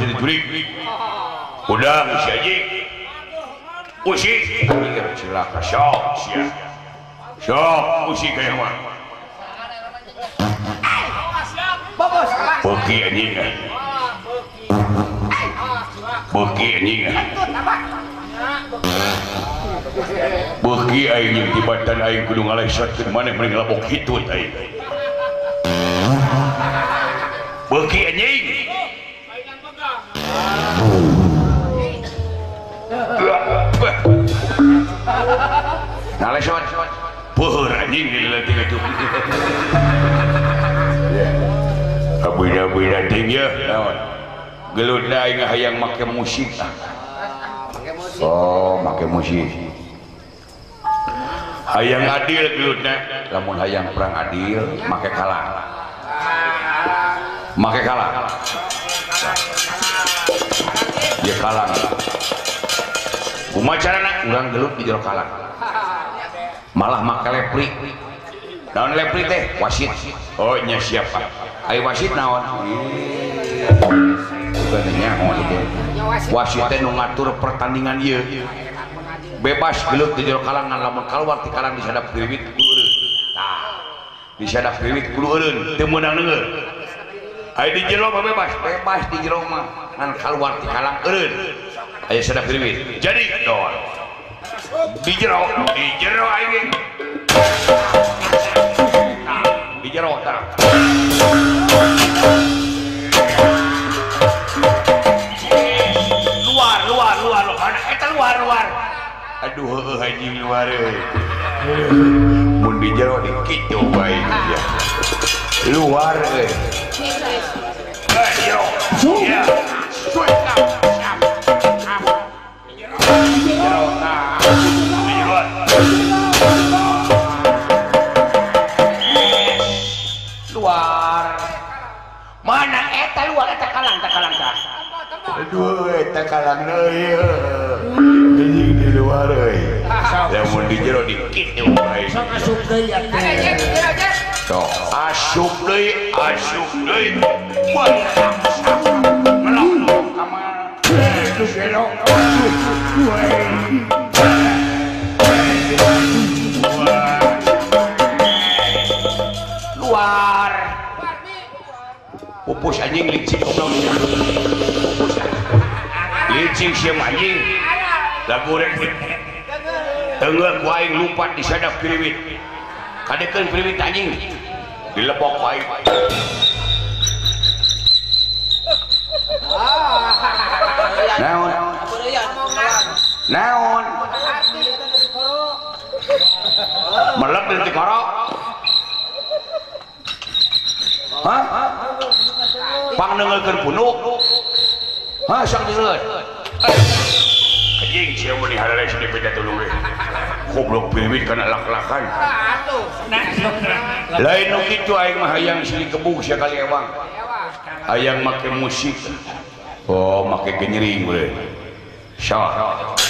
masih diculik. Udah si aji. Usi anjing cilaka sok sia. Sok usi kaya mah. Beuki anjing. Beuki anjing. Beuki aing jeung tibatan aing kudu ngalesotkeun maneh mending labok hitut aing. Beuki anjing. Ngalesot. Peuheur anjing dileutik atuh. Abina-bina ting ye naon. Gelut aing hayang make musik ah. Oh, make musik. Hayang adil gelutna, lamun hayang perang adil make kalang. Make kalang. Ye kalang. Kumaha carana urang gelut di jero kalang. Malah make lepri. Naon lepri teh? Wasit. Oh nya siapa? Ayo wasit naon? Bukan nyaho teh. Wasit teh nu ngatur pertandingan ieu. Bebas gelut di jero kalangan lamun kaluar ti kalang disadap priwit kudu eureun. Tah. Disadap priwit kudu eureun, teu meunang neunggeul. Aya di jero mah bebas, bebas di jero mah ngan kaluar ti kalang eureun. Aya sadap priwit. Jadi dol. Di jero aing. Di jero tah. Luar luar luar luar eta luar luar. Aduh heueuh anjing luar euy. Mun di jero di kitu bae ya. Luar euy. Eh jero. Ya. Di jero tah. Di jero. Luar. Mana eta luar eta kalang ta kalang tah. Aduh eta kalang euy. Anjing di luar euy. Lamun di jero di kitu bae. Sok asup deui atuh. Sok asup deui, asup deui. Wah. Melok ka mana? Aduh belok. Luar. Pupus anjing licin goblok. Pupus. Licin sia anjing. Lagu rek tenggeuk ku aing lumpat disadap piriwit. Kadekeun piriwit anjing. Dilebok ku aing. Naon? Naon? Melek di tikoro. Hah? Pang nengelkeun punuk. Hah, sok dengeun. Anjing sia mun dihareureus di beda tulung we. Goblok piwit kana lak-lakan. Lain nu kitu aing mah hayang silih kebung sia kali ewang. Hayang make musik. Oh, make genyering boleh. Sok.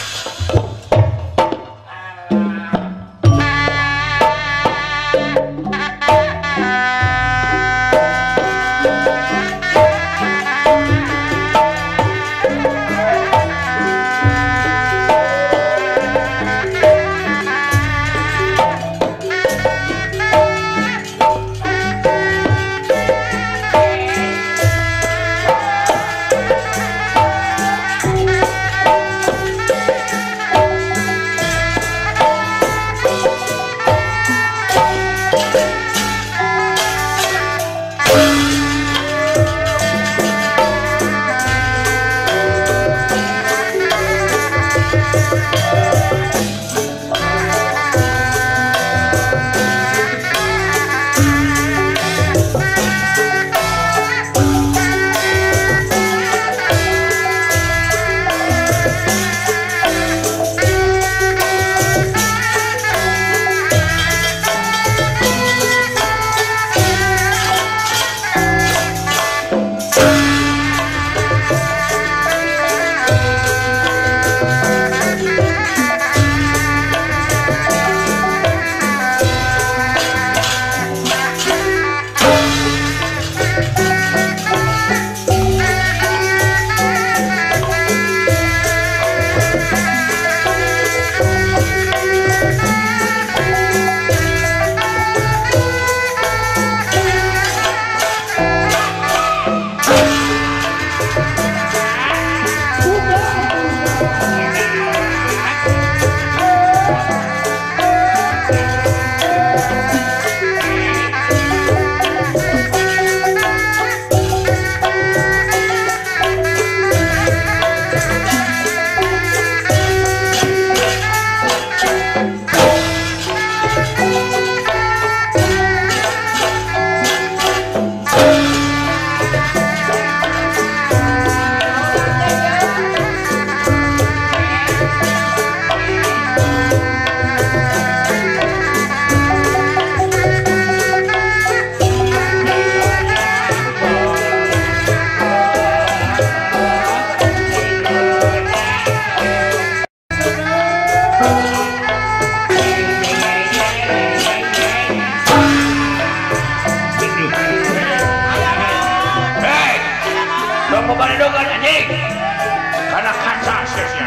sia.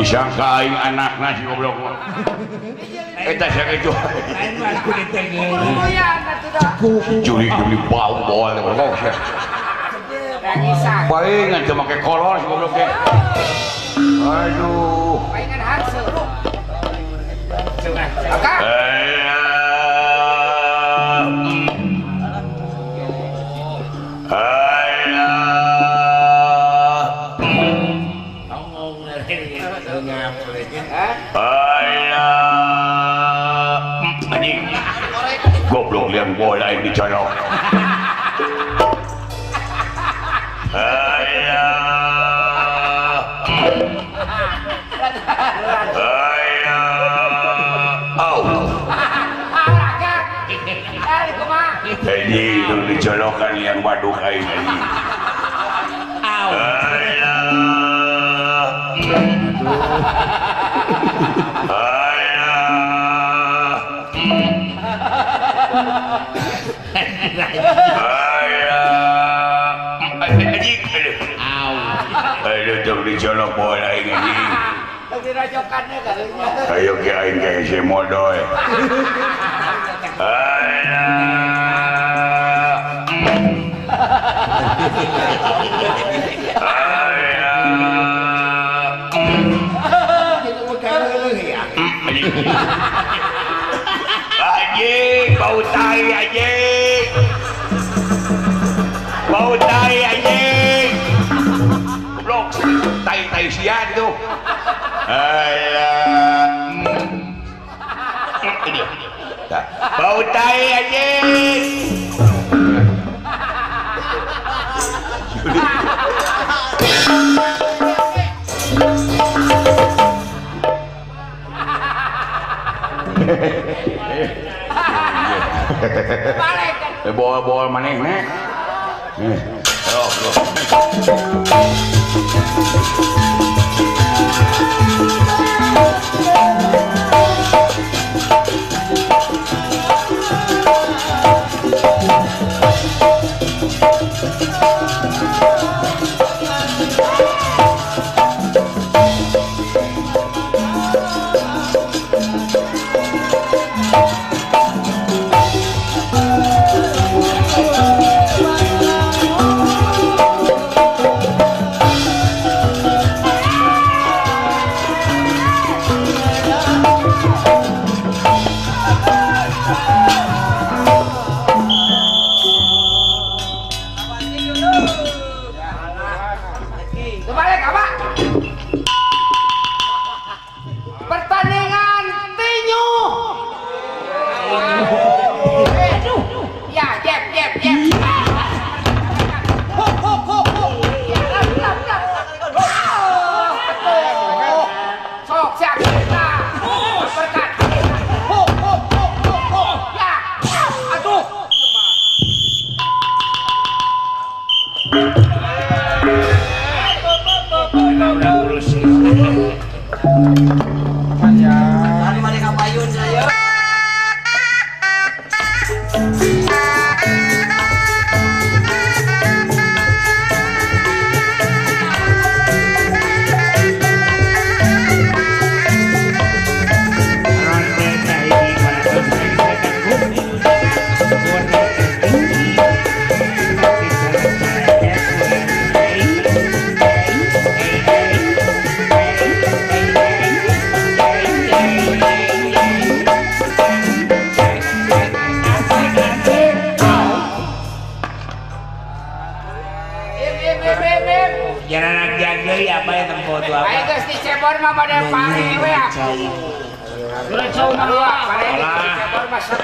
Disangka aing anakna si goblok mah. Eta sia kitu. Juri-juri bau boal goblok sia. Palingan teu make kolor si goblok teh. Aduh. Palingan harse. Goblok liang bola yang dicolok. Ini itu dicolokkan yang waduk aing ini. Aduh, dicolok bola ini. Ayo ke aing ke si modoy. Anjing, bau tai anjing. Bau tai anjing. Goblok, tai-tai sia itu. Alah. Bau tai anjing. Bol-bol maneh nih.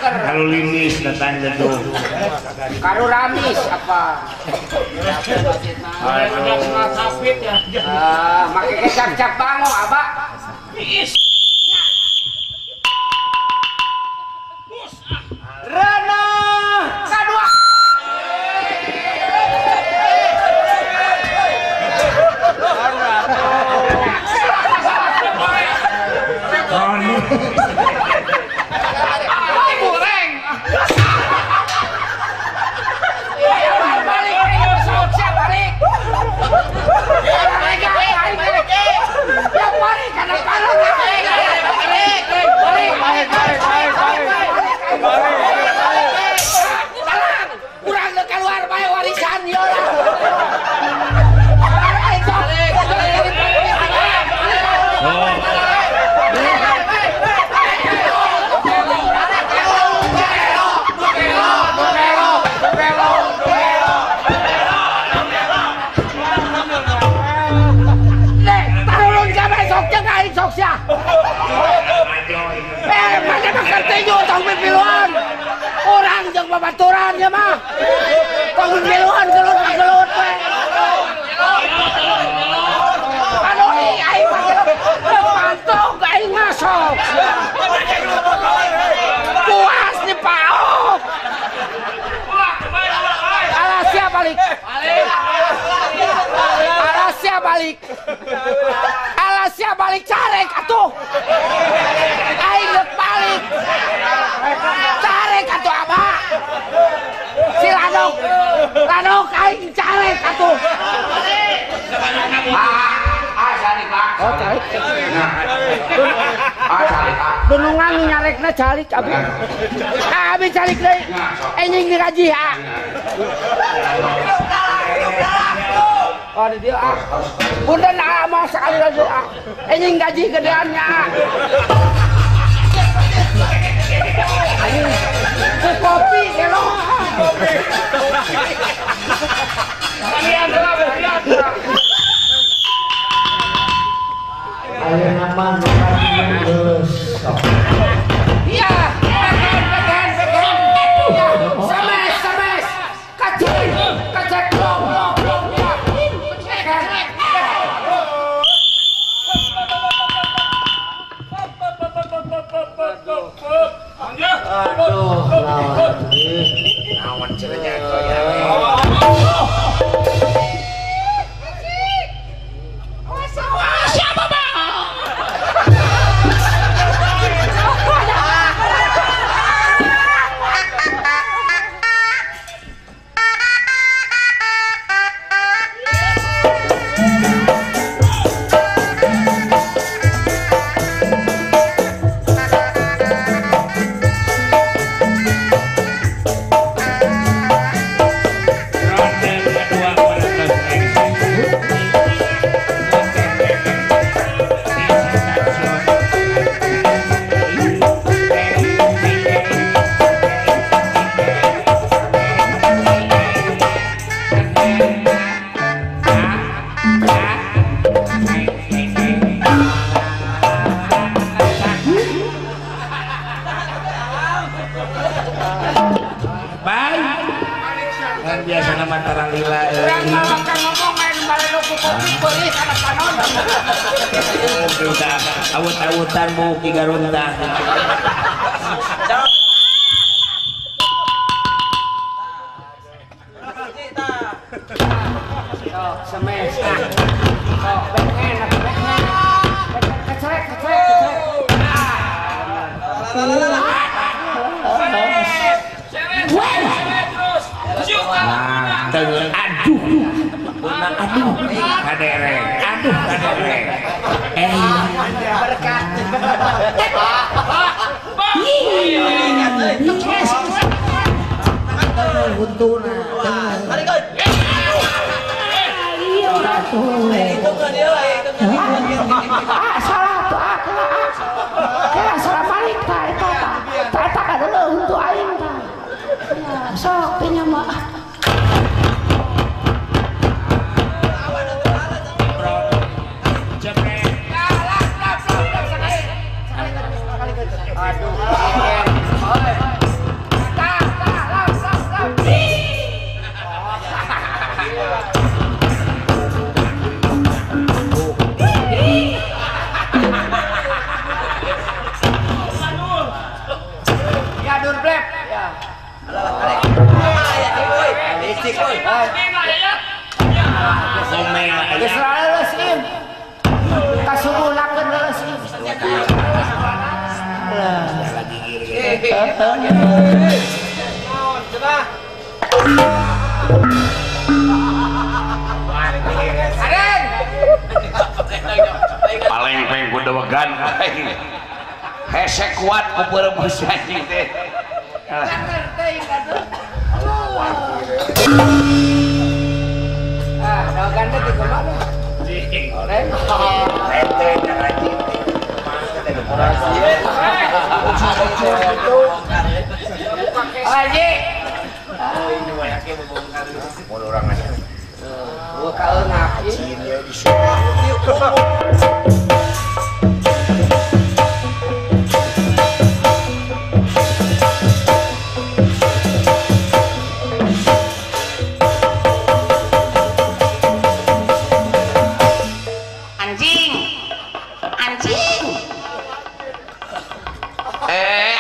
Kalau limis datang tentu. Karu ramis apa? Make kecap-cap bango abah. Rena kadua. Orang jeung babaturan ya mah. Tong miluan gelut gelut we. Aduh aing mah pantog aing mah sok. Puas nih paok. Alah sia balik. Alah sia balik. Alah sia balik carek atuh. Aing geus balik. Carek atuh abah. Si Lanok. Lanok aing carek atuh. Ah, calik Pak. Oh, calik. Ah, calik Pak. Dunungan nyarekna calik abi. Ah, abi calik deui. Enjing digaji ah. Oh, di dieu ah. Punten ah mau sekali lagi ah. Enjing gaji gedeannya ah. Ku kopi gelo. Ayeuna mah nu geus. Iya, beken beken beken. Ya, semes semes. Kecil, kecek blong blong blong ya. Beken. Aduh, lawan. Naon cenah ya. Siapa bang? Urang biasana mah tarang lila. Urang mah kan ngomong main balelo ku kopi beurih kana panon. Udah awut-awutan mau ki garuntah. Sok semes. Sok bengen bengen. Kecerek kecerek kecerek. Aduh, aduh, kadereng, aduh, kadereng. Berkat. Salah tuh, kira salah balik ta, eta ta, eta kadeuleung untuk aing ta. Sok teh mah. Paleng-peng ku dewegan aing. Hese kuat ku peureum anjing teh. Ah, dewegan teh kumaha? Oleh. Aji. Anjing. Anjing.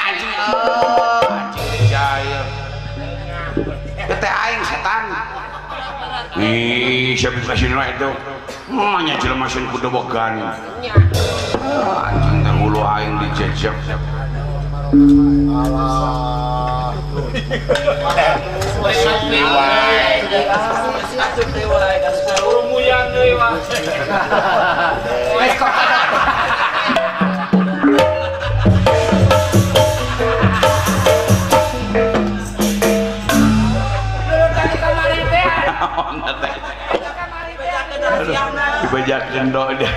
Anjing. Anjing dijaya. Teh aing setan. Ih, siapa kasih nilai itu? Manya jelema sieun ku dobogan. Anjing teh hulu aing dijejek. Alah. Dibajakeun do deh.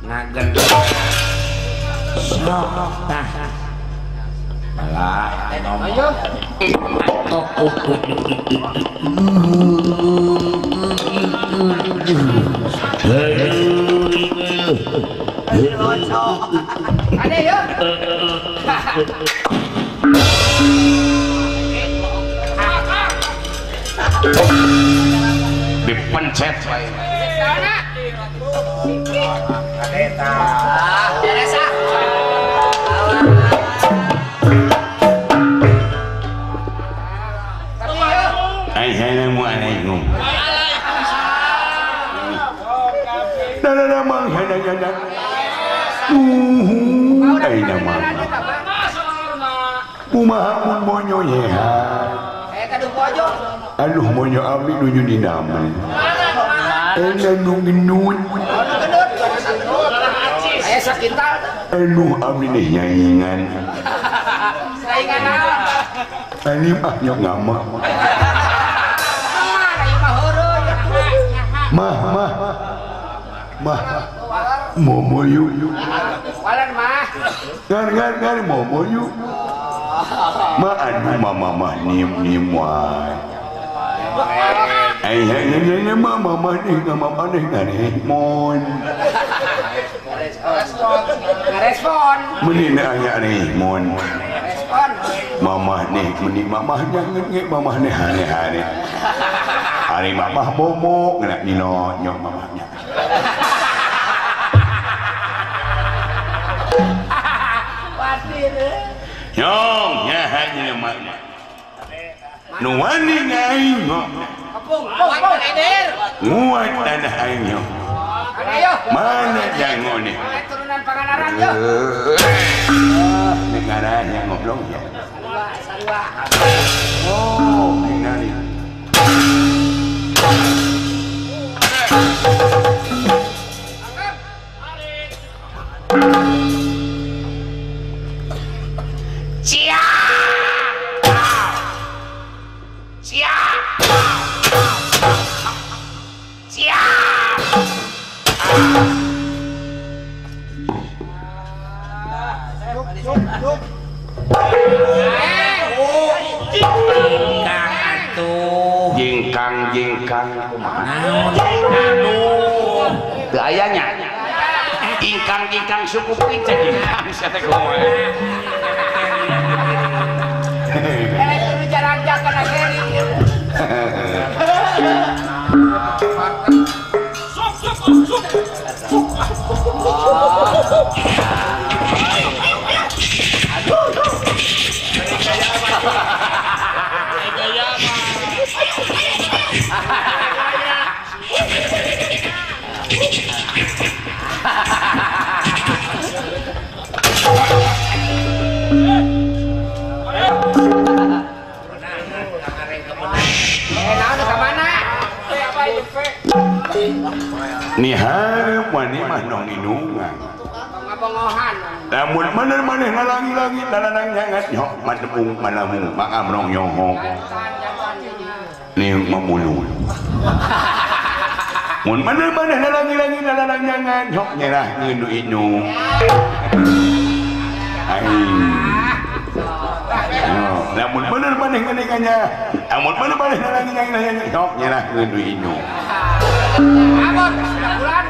Ngagen. Sok tah. Alah, ayo. Ada ya. Dipencet wae. Assalamualaikum. Aduh monyo abdi nuju dinaman. Anu gendut. Aya sakintal. Aduh abdi nih nyaingan. Saingan naon? Ani mah nyok ngamak. Mah mah. Mah. Momoyu. Walan mah. Ngan ngan ngan momoyu. Ma anu mama mah niem niem wae. Aing nanya mama maneh mama maneh ngaremon. Ngarespon. Meni aya remon. Respon. Mamah nih meni mamah jangan ge mamah nih hane-hane. Ari mamah bobo ngena nino nyok mamahnya. Nyong nyaha jelema. Nu wani aing. Kepung, kepung, nguat tanah aing. Mana jango nih? Turunan Pangandaran yo. Negara yang ngobrol ya. Sarua, sarua. Oh, ini. Cia. Cia. Cia. Kang atuh jingkang jingkang kumaha naon aduh teu aya nya ingkang jingkang suku pincet jingkang sia teh kumaha eh jalan jalan keri Nih maneh mah nong inungan. Lamun bener maneh ngalangi-langi lalanang nyangat nyok madepung malamung maamrong nyohong. Nih mamulung. Mun bener maneh ngalangi-langi lalanang nyangat nyok nyerah ngeundu inung. Aing. Lamun bener maneh ngeundeukanya, lamun bener maneh ngalangi-langi lalanang nyok nyerah ngeundu inung. Abon, bulan.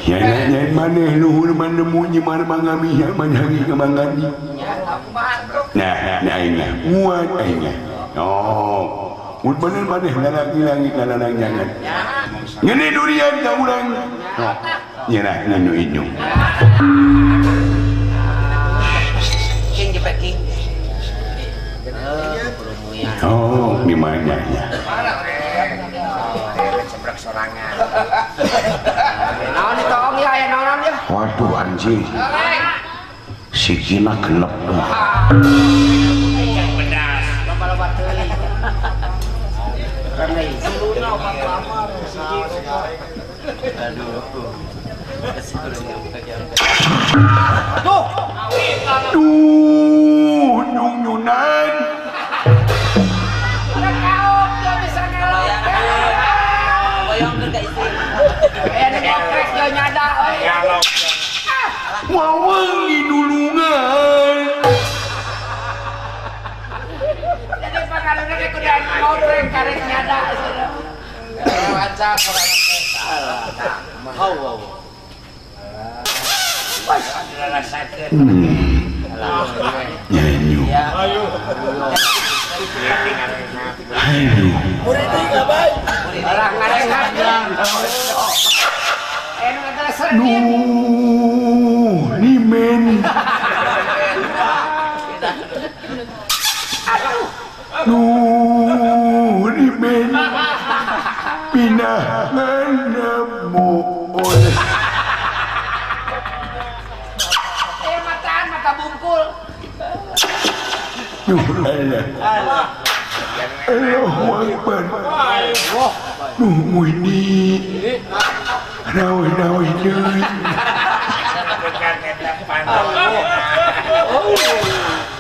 Ya ya maneh luhur manemu nyimar mangami ya manhangi kamangani. Nah, nah aing lah, muat aing lah. Oh, mun bener maneh lalaki-laki lalanang jangan. Ngeuni durian ka urang. Oh, nyerah nganu indung. King jepet king. Oh, di mana ya? Naon ditolong ya, aya naon ya? Waduh anjing. Sikina genep. Pedas. Loba-loba teuing. Aduh. Aduh. Duh, nyung-nyunan. Wawangi dulungan. Jadi pangalungan teh kudu ngobrol karek nyada. Waca Nyanyu. Aduh. Alah ngarengat. Duh, nimen. Duh, nimen. Pindah ngenemuul. Mataan mata bungkul. Duh, alah. Allahu Akbar. Duh, muhni. Rawi-rawi deui.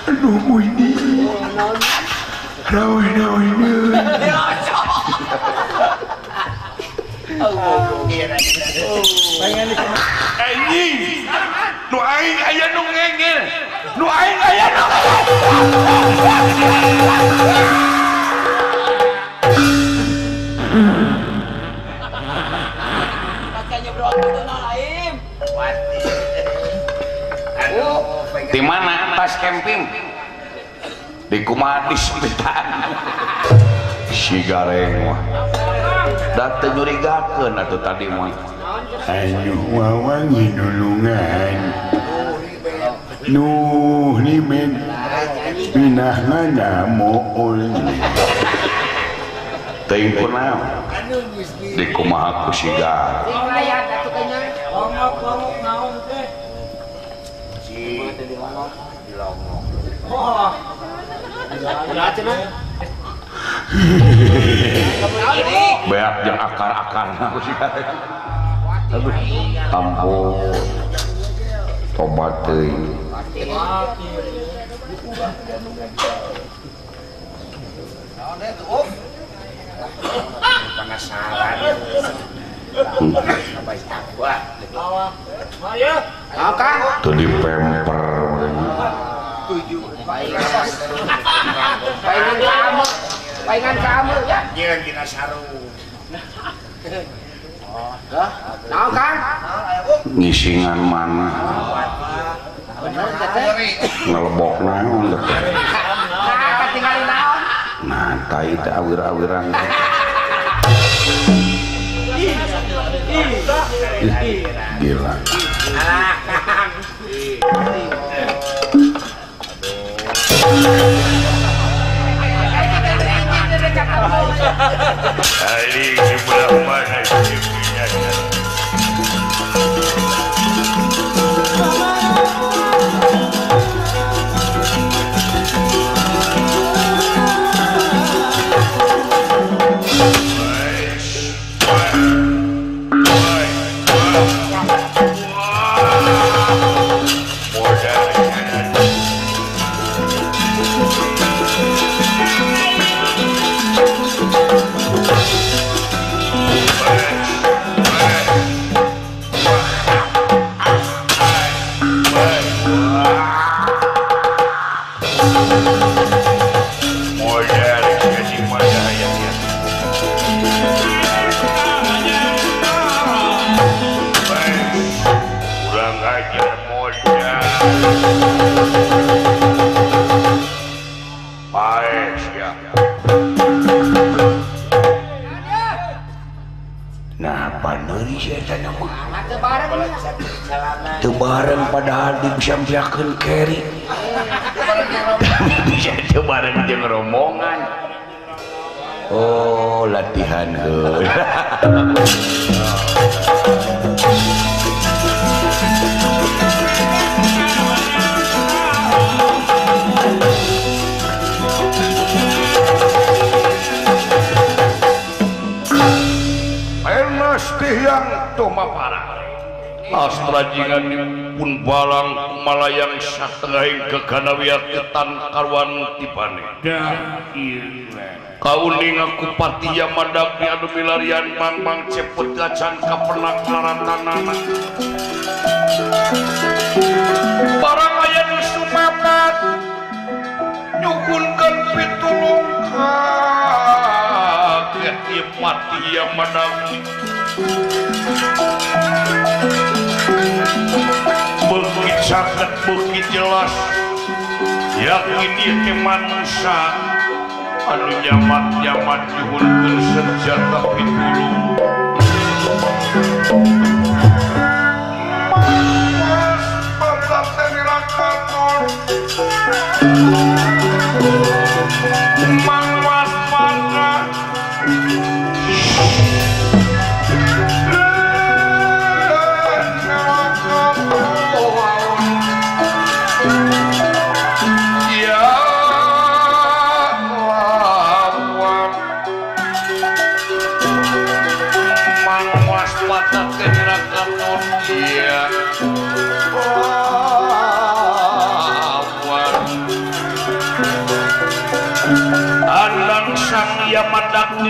Aduh muhni. Rawi-rawi deui. Anjing. Nu aing aya nu ngengel. Nu aing aya nu. Di mana tas camping? Di kumaha disempitan. Si gareng mah. Da teu nyurigakeun atuh tadi mah. Anu wawangi nulungan. Nuh limen pinahna mool. Teuing kunaon? Di kumaha ku si gareng. Beak jeung akar-akarna ku si gareng. Aduh, ampun. Tobat teuing. Tuh dipemper. Paingan kamu ya. Jeung dina sarung. Naon Kang? Ngisingan mana? Ngelebok naon teh? Nah, katingali naon? Nah, tai teh awir-awiran. Gila. Hari sebelah mana bareng padahal dibiambiakeun keri bisa teu bareng jeung rombongan. Oh, latihan heula. Enas tiang tumapara. Astra jingan pun balang malayang satengahing geganawiya ketan karuan tibane. Kauning aku patiya madagni anu milarian mangmang cepet gacan kapernak laratanana. Barang aya nu sumamat nyuhunkeun pitulung ka ieu patiya madagni. Beuki caket beuki jelas yakin ieu teh manusa anu nyamat-nyamat nyuhunkeun senjata pitulung. Mas bapak teh Mang was mangga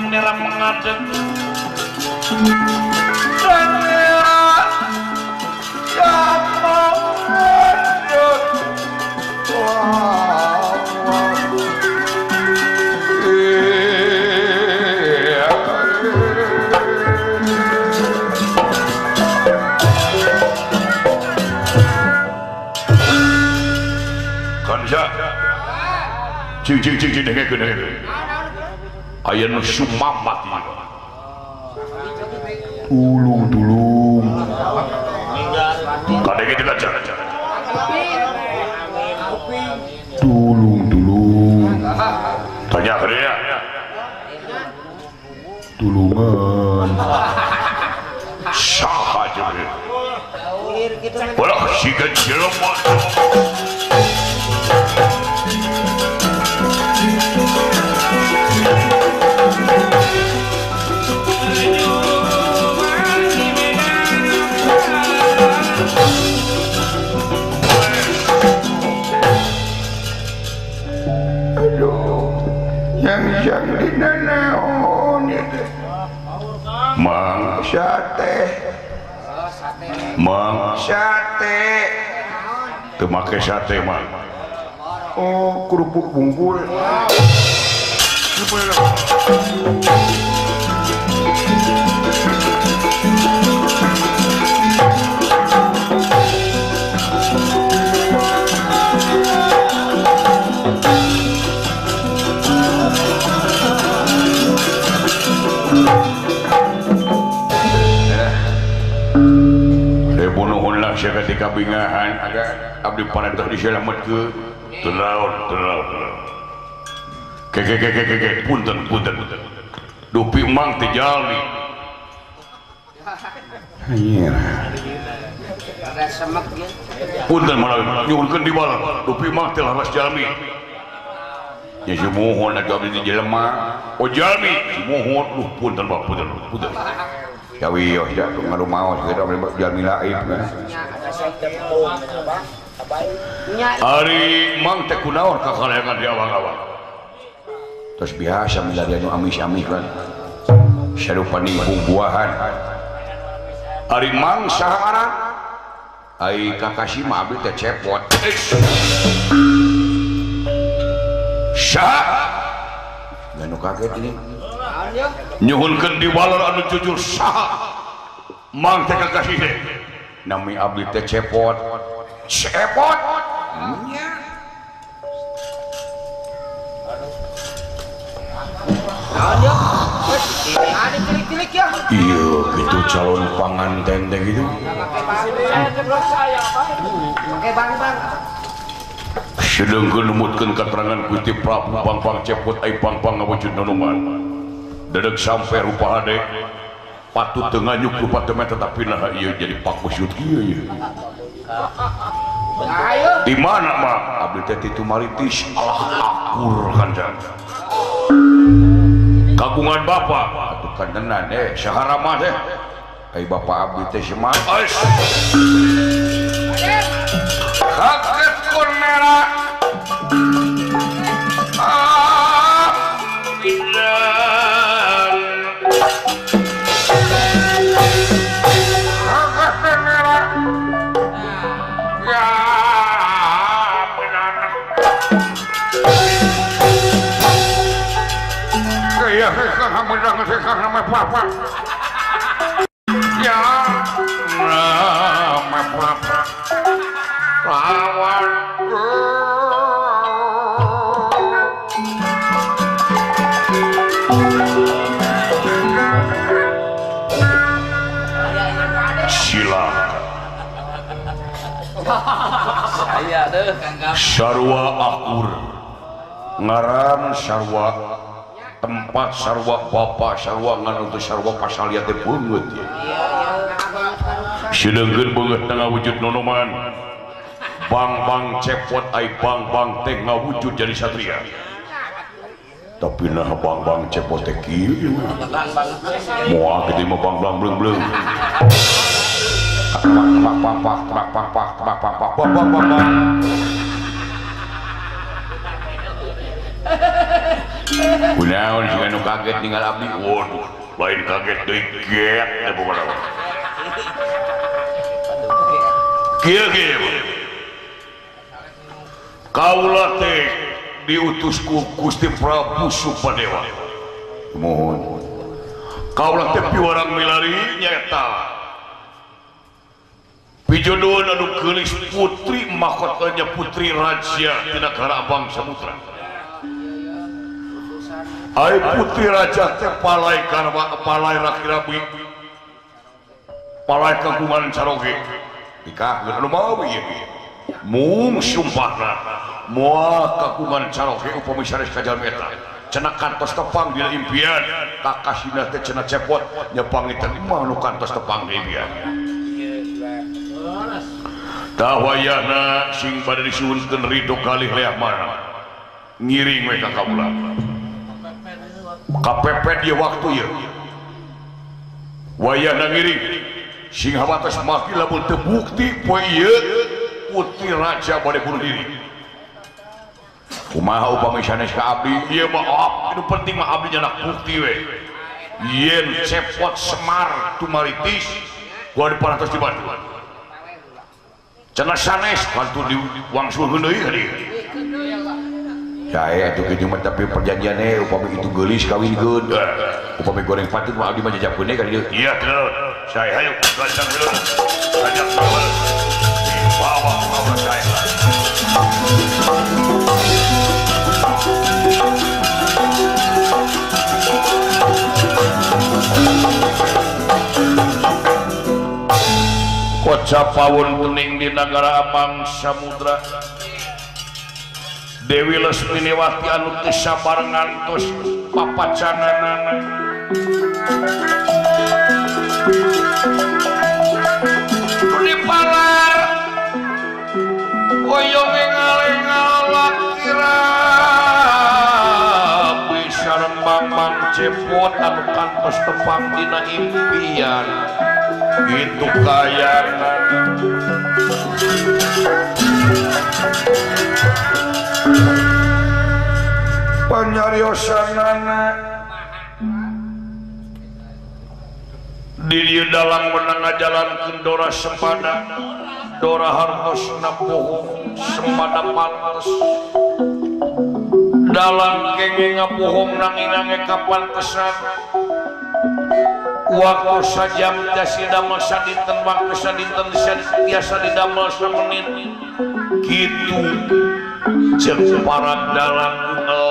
nera mengadeg Cing cing cing cing dengekeun dengekeun. Aya nu sumamat ieu. Tulung tulung. Kadenge teh kaca. Tulung tulung. Tanya ke dia. Tulungan. Saha jeung walah siga jelema. Aduh, yang dina naon ieu teh? Mang sate. Mang sate. Teu make sate mang. Oh, kerupuk bungkul. Ketika bingahan ada abdi parantos diselametkeun teu naon teu naon ke ke ke ke ke punten punten dupi mang teh jalmi anjir punten malah nyuhunkeun di balang dupi mang teh laras jalmi nya sumuhun atuh abdi teh jelema oh jalmi sumuhun duh punten bang punten punten Jawi yo ya ngarumaos geus jalmi laib. Ari mang teh kunaon ka kalayangan di awang-awang. Terus biasa milari anu amis-amis kan. Sarupa ningkung buahan. Ari mang saha ngaran? Ai kakasih mah abdi teh cepot. Saha? Anu kaget ini. Nyuhunkeun di walor anu jujur saha mang teh kakasih teh nami abdi teh cepot cepot nya iya gitu calon panganten teh gitu sedengkeun numutkeun katerangan Gusti Prabu Pangpang Cepot ai Pangpang ngawujud nonoman dedeg sampai rupa hade patut teu nganyuk rupa teu tetapi nah ieu jadi pakusut kieu ieu di mana mah abdi teh ti Tumaritis alah akur kancan kagungan bapa atuh kandenan saha ramah teh ai bapa abdi teh semangat kaget kun merah ya lawan sila sarwa akur ngaran sarwa tempat sarwa bapak sarwa ngan untuk sarwa pasal lihat teh beungeut ya. Sideungkeun beungeut teh ngawujud nonoman. Bang-bang cepot ai bang-bang teh ngawujud jadi satria. Tapi nah bang-bang cepot teh kieu. Moal kitu mah bang-bang bleung-bleung. Pak pak pak pak pak pak pak pak pak pak pak pak. Kunaon sih anu kaget tinggal abdi. Waduh, lain kaget deui get teh pokona. Kieu kieu. Kaula teh diutus ku Gusti Prabu Supadewa. Mohon. Kaula teh piwarang milari nyaeta. Pijodohan anu geulis putri mahkotanya putri raja tina Karabang Samutra. Ai putri raja teh palai karwa palai raki-rabi palai kagungan caroge nikah anu mau ieu mung sumpahna moal kagungan caroge upami sanes ka jalmi eta cenah kantos tepang dina impian kakasina teh cenah cepot nyepangitan imah nu kantos tepang di impian tah wayahna sing bade disuhunkeun ridho kalih leah mana ngiring we ka kaula kapepet ieu waktu ieu wayahna ngiring sing hawatos maki lamun teu bukti poe ieu putri raja bade bunuh diri kumaha upami sanes ka abdi ieu mah nu penting mah abdi nyanak bukti we yen cepot Semar tumaritis gua diparantos di Bandung cenah sanes bantu di wangsulkeun deui ka dieu sae atuh kitu mah tapi perjanjianne upami itu geulis kawinkeun upami goreng patut mah abdi mah jajabkeun ka dieu iya terus sae hayu gancang heula gancang heula bawa bawa sae Kocap pawon tening di nagara Amang Samudra Dewi Lesminiwati anu teu sabar ngantos papacanganana nu dipalar hoyong engal-engal lakira sareng Bambang Cepot anu kantos tepang dina impian gitu kayangan panyariosanana di dieu dalang menang ngajalankeun Dora Sembada Dora hartosna bohong Sembada pantes dalang kenging ngabohong nanging nange kapantesan waktu sajam jasi damel sadinten waktu sadinten biasa didamel samenit kitu jeung para dalang ungel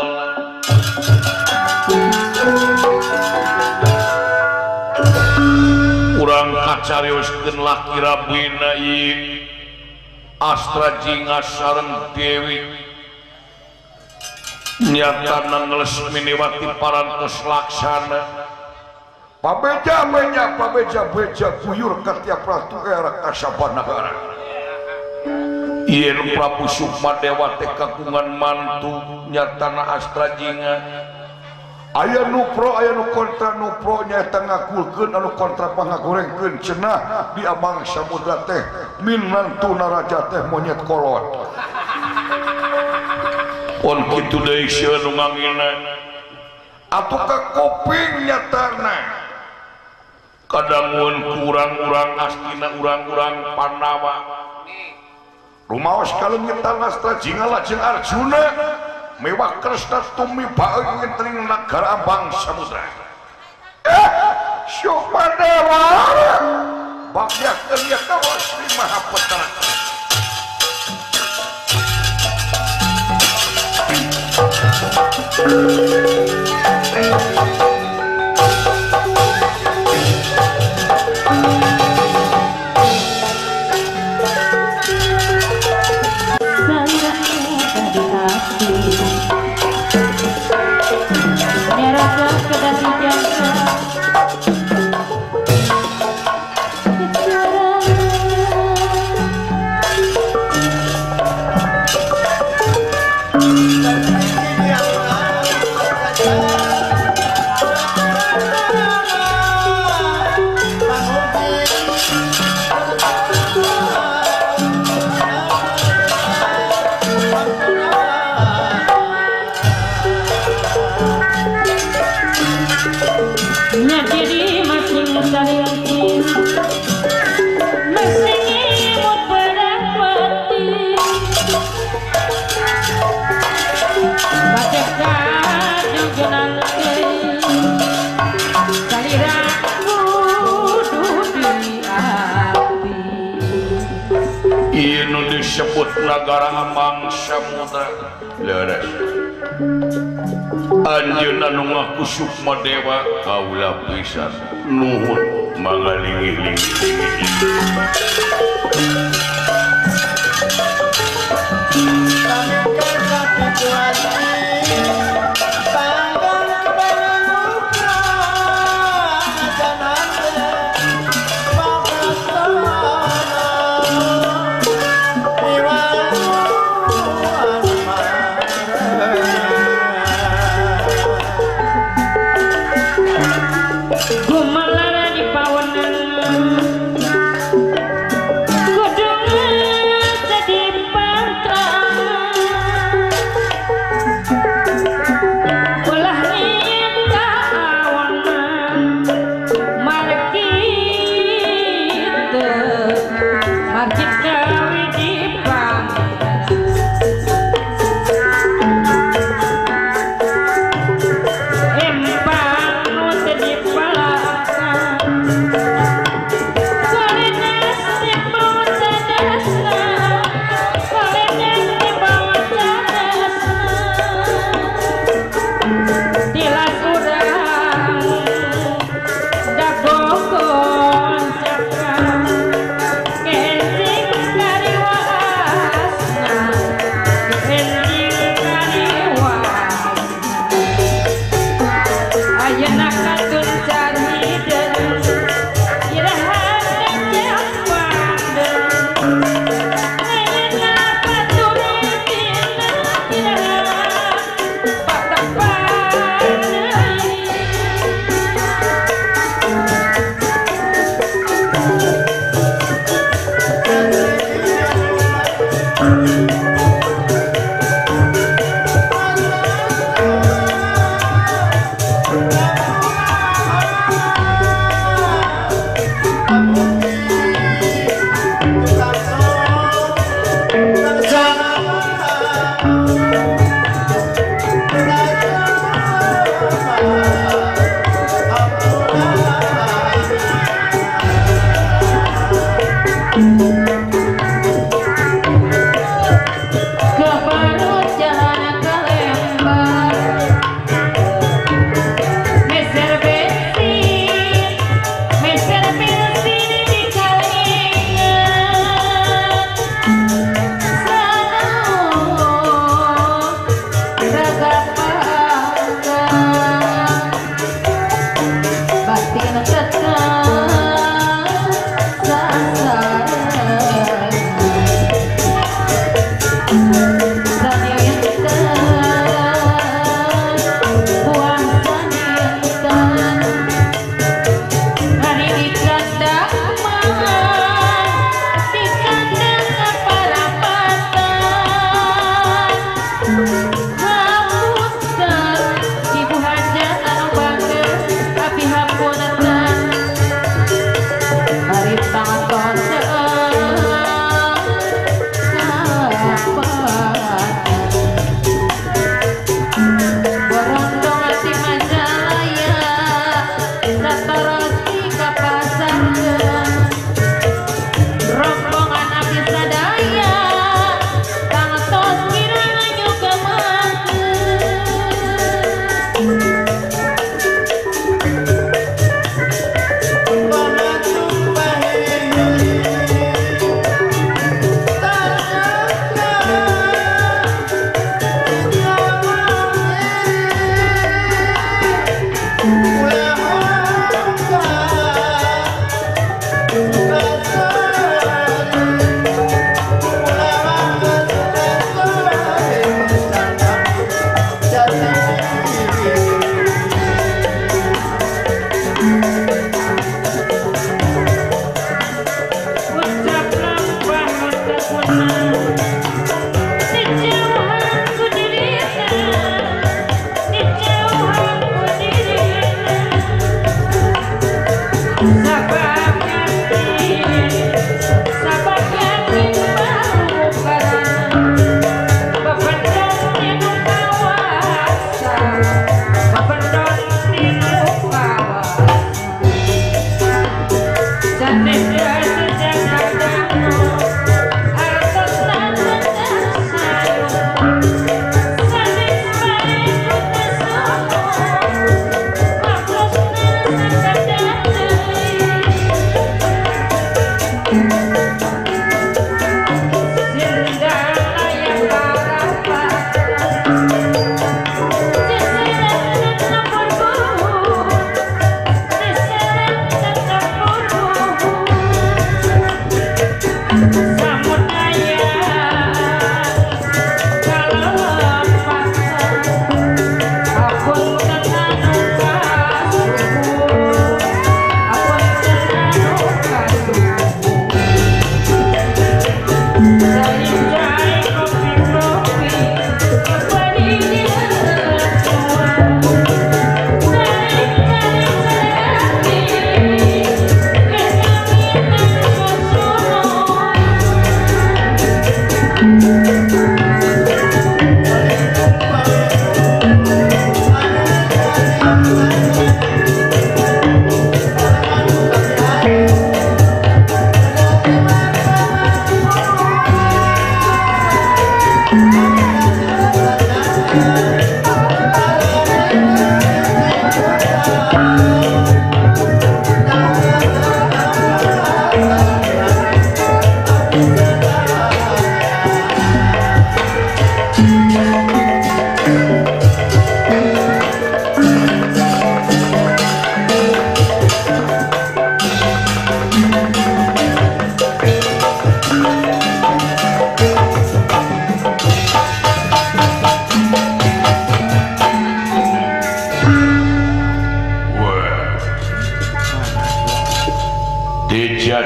urang kacarioskeun laki rabina ieu Astra Jingga sareng Dewi nyatana Lesminiwati parantos laksana pabeja beja pabeja beja buyur ka tiap ratu era kasaban nagara yen Prabu Sukmadewa teh kagungan mantu nyatana Astra Jingga aya nu pro aya nu kontra nu pro nyaeta ngakulkeun anu kontra pangagorengkeun cenah di Amang Samudra teh minantuna raja teh monyet kolot pon kitu deui sieun nu ngangina atuh ka kuping nyatana kadangun kurang-urang astina urang-urang Pandawa rumaos kaleungitan Astra Jingga lajeng Arjuna mewah Kresna tumiba ing nagara Ambang Samudra Sukmadewa bagyakeun ieu kawas di Maha Petara Disebut nagara Amang Samudra leres Anjeun anu ngaku Sukma Dewa kaula pisan nuhun mangalingi-lingi. Sejak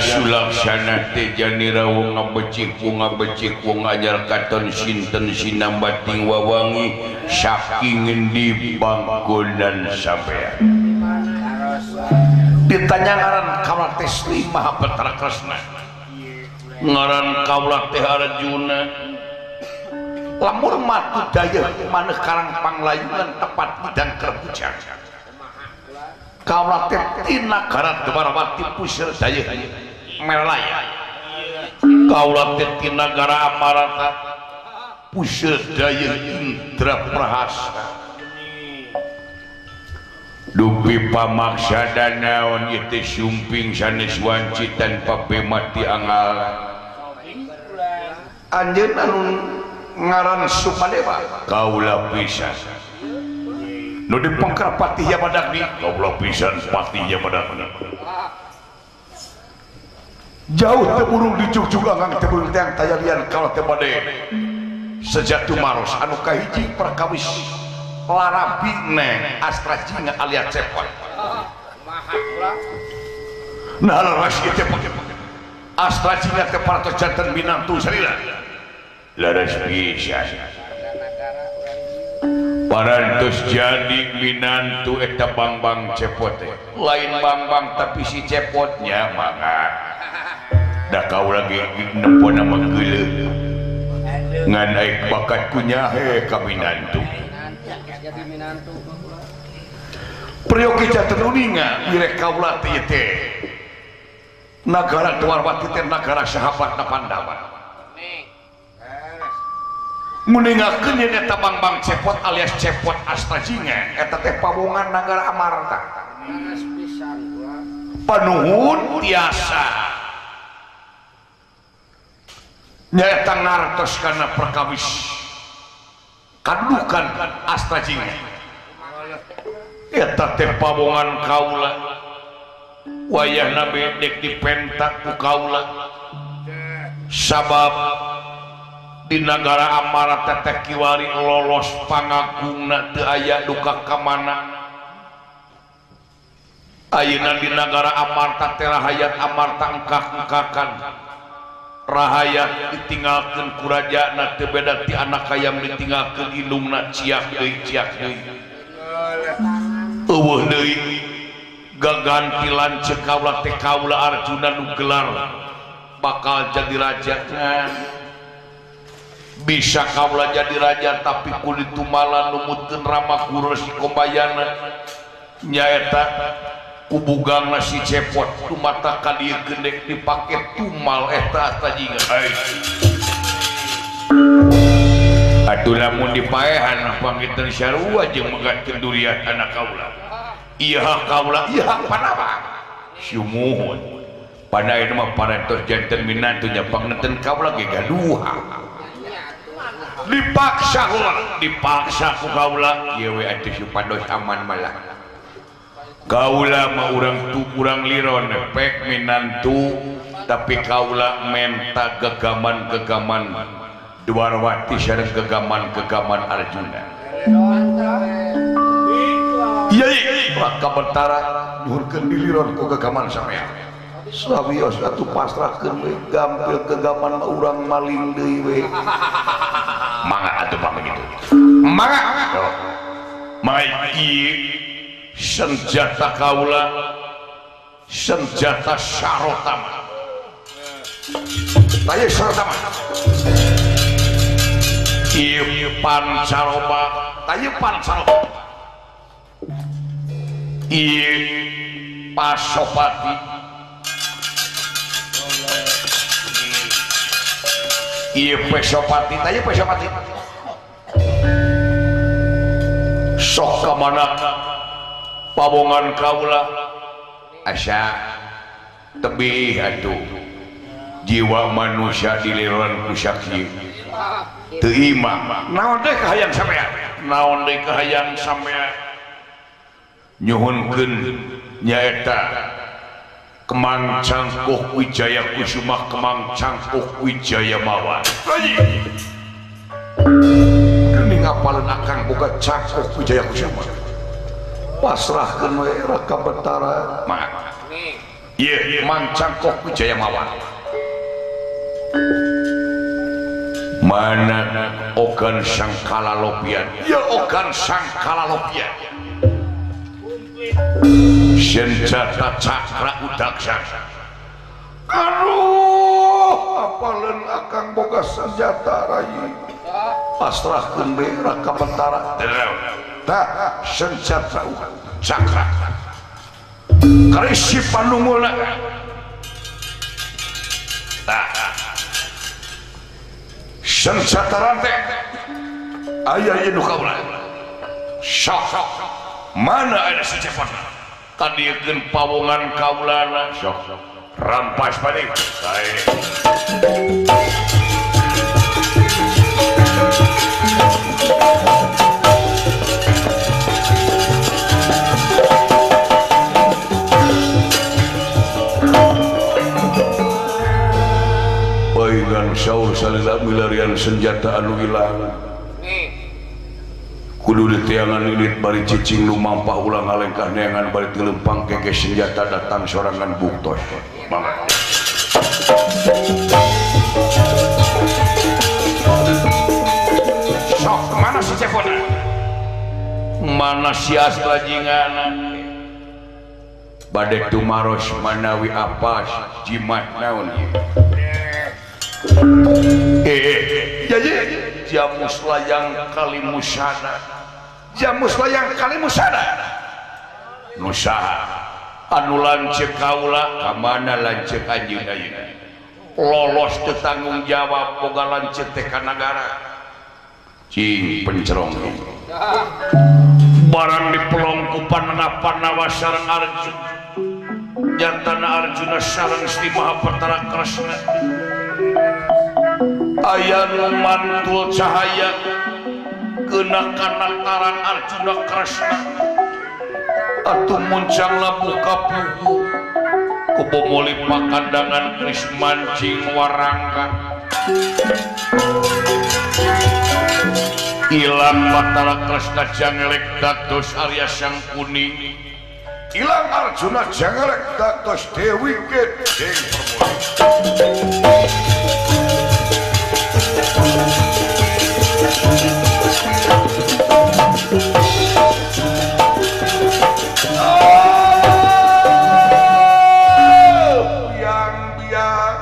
Sulaksana Teja wong ngabecik wong anyar katon sinten sinambating wawangi saking ngendi panggonan sampean. Ditanya ngaran kaula teh Sri Mahabatara Kresna, ngaran kaula teh Arjuna. Lamun matu dayeuh maneh karang panglayungan tepat bidang kerbujang. Kaula teh tina nagara Dwarawati puseur dayeuh Merlaya. Kaula teh ti nagara Amarata puseur dayeuh Indra Prahasta. Dupi pamaksada naon ieu teh sumping sanes wanci tanpa pemati angalan. Anjeun anu ngaran Sumadewa kaula pisan. Nu dipengker Patih Yamadagni kaula pisan Patih Yamadagni. Jauh teburung dijugjug anggang teburung tiang tayalian kalau tebade sejak tumaros anu kahiji perkawis larabine astra jinga alias cepot. Nah laras ieu cepot astra jinga teh parantos janten minantu salila. Laras pisan parantos jadi minantu eta bangbang cepot teh. Lain bangbang tapi si cepotnya mangga. Da kau lagi nempo nama geuleuh ngan aik bakat ku nyahe ka minantu. Peryogi janten uninga irek kaula teh ieu teh nagara Dwarawati teh nagara sahabatna Pandawa. Nguningakeun yen eta bangbang cepot alias cepot astra jinga eta teh pawongan nagara Amarta. Panuhun tiasa nyaeta ngartos kana perkawis kadudukan astra jinga eta teh pawongan kaula wayahna bedek dipenta ku kaula sabab di nagara Amarta teh kiwari lolos pangagungna teu aya duka ka mana. Ayeuna di nagara Amarta teh rahayat Amarta engkak-engkakan rahayat ditinggalkeun ku rajana teu beda ti anak hayam ditinggalkeun indungna ciak deui ciak deui. Eueuh deui gaganti lanceuk kaula teh kaula Arjuna nu gelar bakal jadi raja. Bisa kaula jadi raja tapi kudu tumalan numutkeun rama guru si Kombayana nyaeta kubugangna si cepot tumata ka dieu gendek dipake tumal eta astra jinga. Atuh lamun dipaehan panggitan sarua jeung megatkeun duriat anak kaula. Ieu hak kaula, ieu hak Pandawa. Sumuhun. Panaeuna mah parantos janten minantu nya pangneten kaula ge gaduha. Dipaksa kula, dipaksa ku kaula ieu we atuh supados aman malah. Kaula mah urang tu urang liron pek minantu tapi kaula menta gegaman-gegaman Dwarawati sareng gegaman-gegaman Arjuna. Iya maka betara nyuhurkeun diliron ku gegaman sampean. Sawios atuh pasrahkeun we gampil gegaman mah urang maling deui we. Mangga atuh pamit kitu. Mangga. Mangga ieu senjata kaula senjata Sarotama. Taya Sarotama. Ieu Pancaroba, taya Pancaroba. Ieu Pasopati. Ieu Pesopati tah ieu Pesopati sok ka mana pabongan kaula asa tebih atuh jiwa manusia diliran ku sakieu teu imah naon deui kahayang sampean naon deui kahayang sampean nyuhunkeun nyaeta Kemang Cangkuh Wijaya Kusuma Kemang Cangkuh Wijaya Mawar geuning apaleun akang boga Cangkuh Wijaya Kusuma pasrahkeun we Raka Betara mah ieu Mang Cangkuh Wijaya Mawar mana ogan sangkala lopian ya ogan sangkala lopian senjata cakra udaksa aduh apaleun akang boga senjata rai pasrahkeun we Raka Betara tah senjata cakra keris panunggulna tah senjata rantai aya ieu nu kaula sok mana ada si cepotna kadieukeun pawongan kaulana sok rampas balik sae paingan saur salila milarian senjata anu ilang kudu ditiangan ilit bari cicing lumampah ulang ngalengkah neangan bari tilempang keke senjata datang sorangan buktos mangga sok mana si cepona mana si aslajingana bade tumaros manawi apas jimat naon ieu jamus layang kalimusana jamus layang kalimusana nu saha anu lanceuk kaula ka mana lanceuk anjeun ayeuna lolos teu tanggung jawab boga lanceuk teh ka nagara cing pencerong barang dipelong ku Pandawa sareng Arjuna nyatana Arjuna sareng Sri Mahapertara Kresna aya nu mantul cahaya kena kanaktaran Arjuna Kresna atuh muncang labuh kapugu kubomoli pakandangan keris mancing warangka ilang Batara Kresna jangelek dados Arya Sang Kuning ilang Arjuna jangelek dados Dewi Gedeng Permoni biang-biang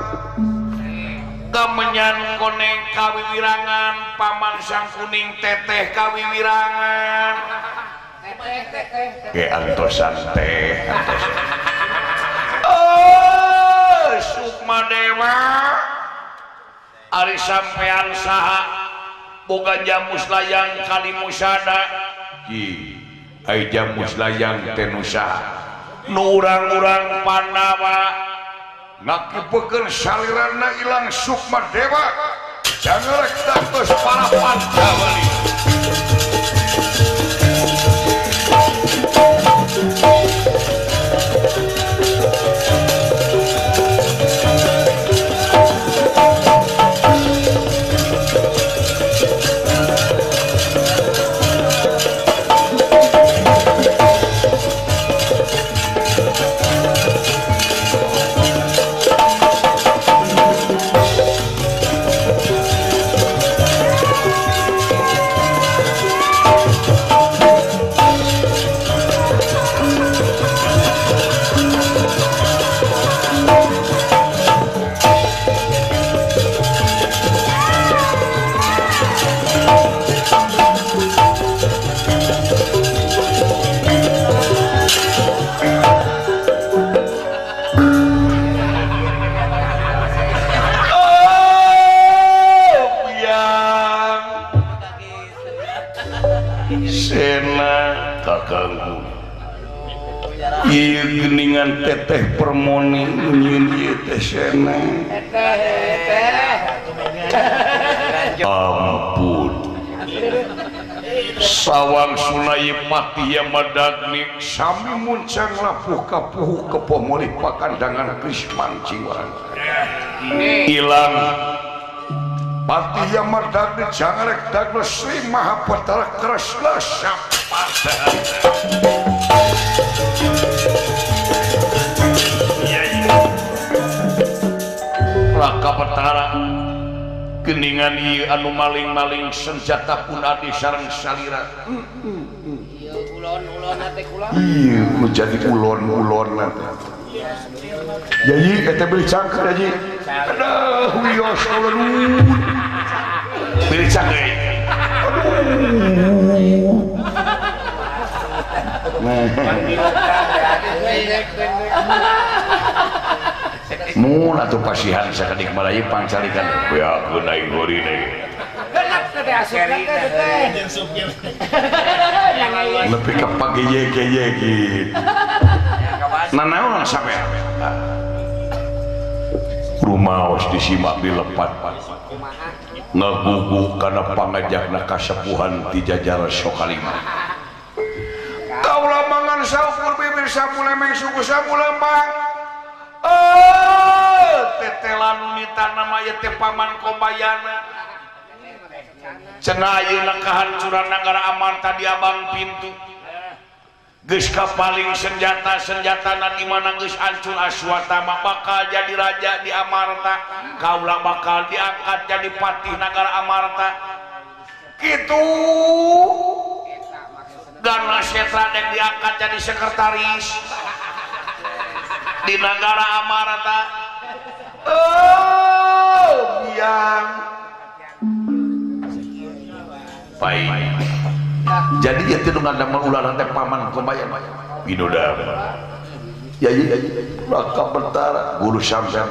kemenyan koneng kawiwirangan paman Sang Kuning teteh kawiwirangan ke antosan teh antosan oh Sukma Dewa ari sampean saha boga jamus layang kalimusada ki ai jamus layang teh nu saha nu urang-urang Pandawa ngakipekeun salirana ilang Sukma Dewa jangan rek dados para Pandawa. Kakangku ieu geuningan teteh permoni nyieun ieu teh seneng ampun sawang Sunai Patih Yamadagni sami muncang lapuh kapuh kepoh mulih pakandangan Krisman Ciwarang ilang Patih Yamadagni jangarek dagna Sri Maha Batara Kresna Sapada. Raka Batara geningan ieu anu maling-maling senjata pun adi sareng salira. Ieu ulon-ulon teh kula. Ieu nu jadi ulon-ulon teh. Yayi eta beli cangker yayi. Aduh wios ulun. Beli cangker. Aduh. Mun atuh pasihan sakedik malayi pangcalikan beakeun aing horine. Lebih ke pagi ye gitu. Nanaon sampean? Rumaos disimak dilepat. Ngagugu kana pangajakna kasepuhan ti jajar Sokalima. Kaula mangan saukur bibir sapu lemeng suku sapu lembang. Tetelan nita nama ieu teh Paman Kombayana. Cenah ayeuna kahancuran nagara Amarta di abang pintu. Geus kapaling senjata-senjatana di mana geus hancur Aswatama bakal jadi raja di Amarta. Kaula bakal diangkat jadi patih nagara Amarta. Kitu Gana Setra dek diangkat jadi sekretaris di nagara Amarta. Oh, biang. Baik. Jadi ieu teh nu ngadamel ulah teh Paman Kombayana. Pidodama. Ya ya Raka Batara guru sampean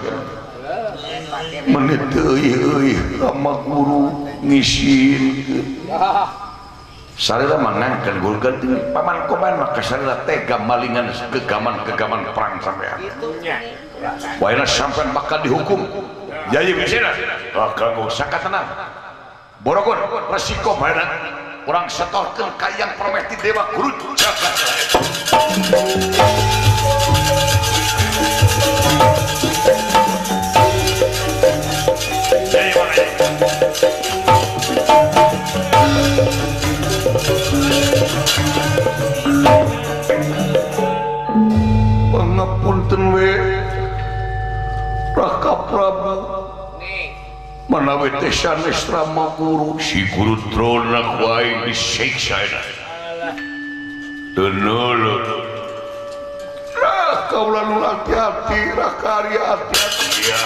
menit euy sama guru ngisinkeun. Sarila mangangkeun guru ganti Paman Kombayana maka sarila tega malingan gegaman-gegaman perang sampean. Waena sampean bakal dihukum. Yayi bisina. Kakang sakatana. Borogon resiko bae urang setorkeun ka Yang Pramesti Dewa Guru Jagat. Pangapunten we Raka Prabu manawi teh sanes rama guru si guru Drona ku aing disiksa eta teu nulung. Raka ulah nu hati-hati Raka Arya hati-hati ya.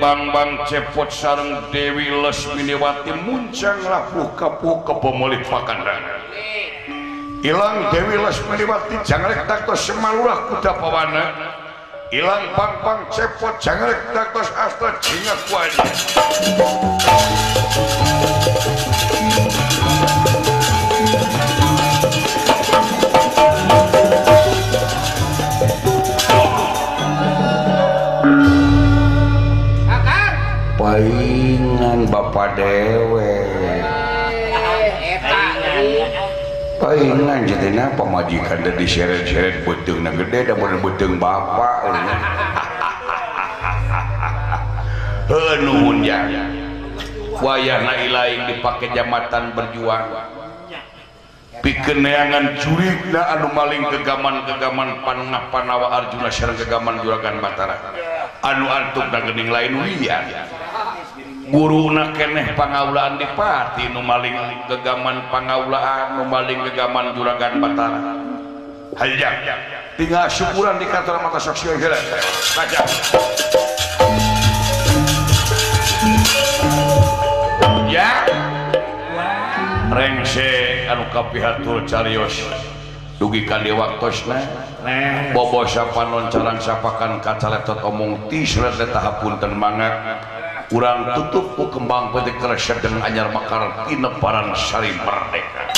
Bang-bang cepot sareng Dewi Lesminiwati muncang lapuh kapuh kepomolih pakandangan. Ilang Dewi Lesminiwati jangrek taktos semalurah kuda pawana. Ilang bang-bang cepot jangrek taktos astra jinga kuanya. Paingan bapak dewe paingan jadinya pamajikan dan diseret-seret beuteung na gede da bener beuteung bapak. Heuh nuhun ya wayahna ilaing dipake jamatan berjuang pikeun neangan jurigna anu maling gegaman-gegaman panengah Panawa Arjuna sareng gegaman Juragan Batara. Anu antuk da geuning lain lian. Guruna keneh pangaulaan di pati nu maling gegaman pangaulaan nu maling gegaman juragan Batara. Hayang tinggal syukuran di kantor mata saksi heula. Kaca. Ya. Rengse anu kapihatur carios dugi ka dieu waktosna. Bobo sapanon carang sapakan kacaletot omong ti surat hapunten mangga. Urang tutup ku kembang peuting kresek jeung anyar makar tineparan sari merdeka.